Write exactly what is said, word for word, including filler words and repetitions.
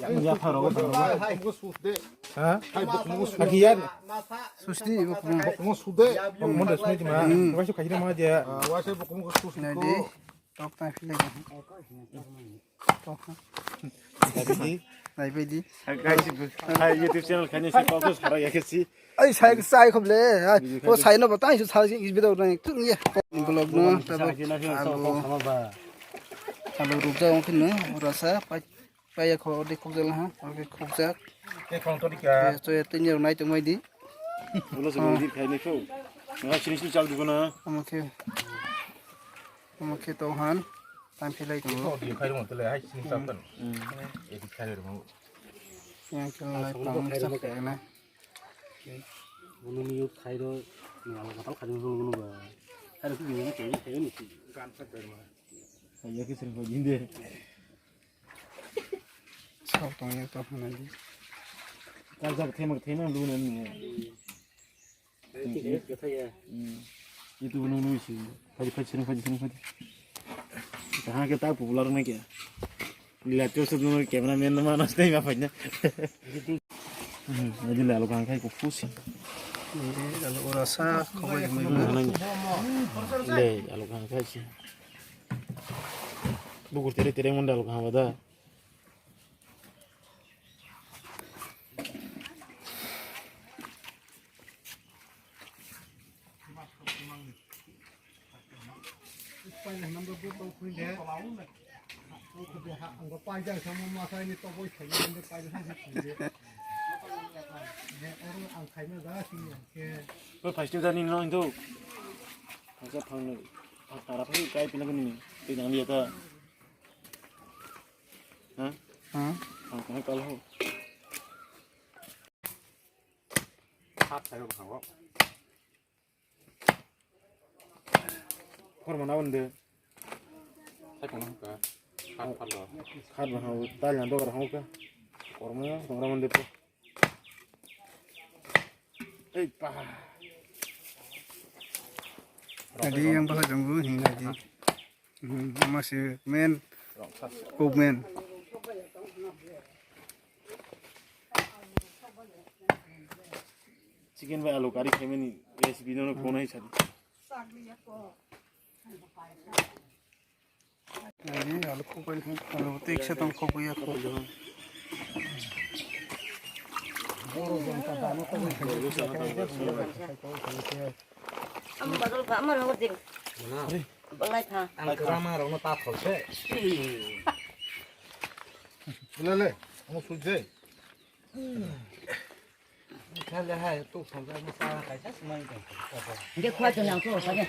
Ya, ya, pharo, pharo. Ha? Aki ya. Susti, ibu kuma. Kuma sude. Kuma da sude ma. Hmm. Wasu kajira ma dia. Wasu kuma susti. Nai di. Tok ta philai. Tok. Nai di. Nai di. Guys, hai YouTube channel khaini se kok sara ya kesi. Ai, sai, sai khob le. Ai, o sai no bata, sai, sai, video na, tu ye. Vlog no, ta ba. Alo. Alo, ruk ja, ong khin no, rasa, pa, pa ya kho, de khok jal ha, oke, khok jak. Te khong to dikha. Te, so, te nyer nai tong mai di. Ulo se di khai ne kho. Nga sini sini chal di ko na. Omo khe. Omo khe to han. Tam philai tong. Ko di khai ro te le, hai sini chal tan. Hmm. E di khai ro. Yang khe lai pang sa khai na. Bono ni yot khai do, ni alo katal khai do, bono ba. Khai do, ni khai do, khai do, ni. Gan sa khai ma. Hai ya ke sering kau jinde. Sao tong ya to hana di. Kajak themak thema lu nan ni. Itu nung nung si. Phai phai sini phai sini phai. Tahan kita popular na kya. Lila tu sab nung camera man na mana stai ma phai na. Jadi lalu kan kai ko pusi. Lalu orasa kau mai. Le lalu kan kai si. Bukur tere tere munda lalu kan wada. Oi, first time tadi nino itu. Masa phang ni, phang tara phang kai pina kuni, pina dia ta. Ha? Ha? Phang kai kal ho. Hat saya phang ho. Khorma na bande. Hai kono ka. Khat phallo. Khat ba hau, tal na dogar hau ka. Khorma na, khorma na bande po. Ei pa. Adi yang pala janggu hing adi. Hmm, masih men. Kok men. Chicken bai alu curry khaimani recipe no phone hai sadi. Ani alu khokoi khe alu tik se tong khokoi ya khokoi. Ang badal ba mar ho ding. Balai pha. Ang drama rok no ta thol se. Lele, ang sujai. Hingke khua chwng ang khe o sani.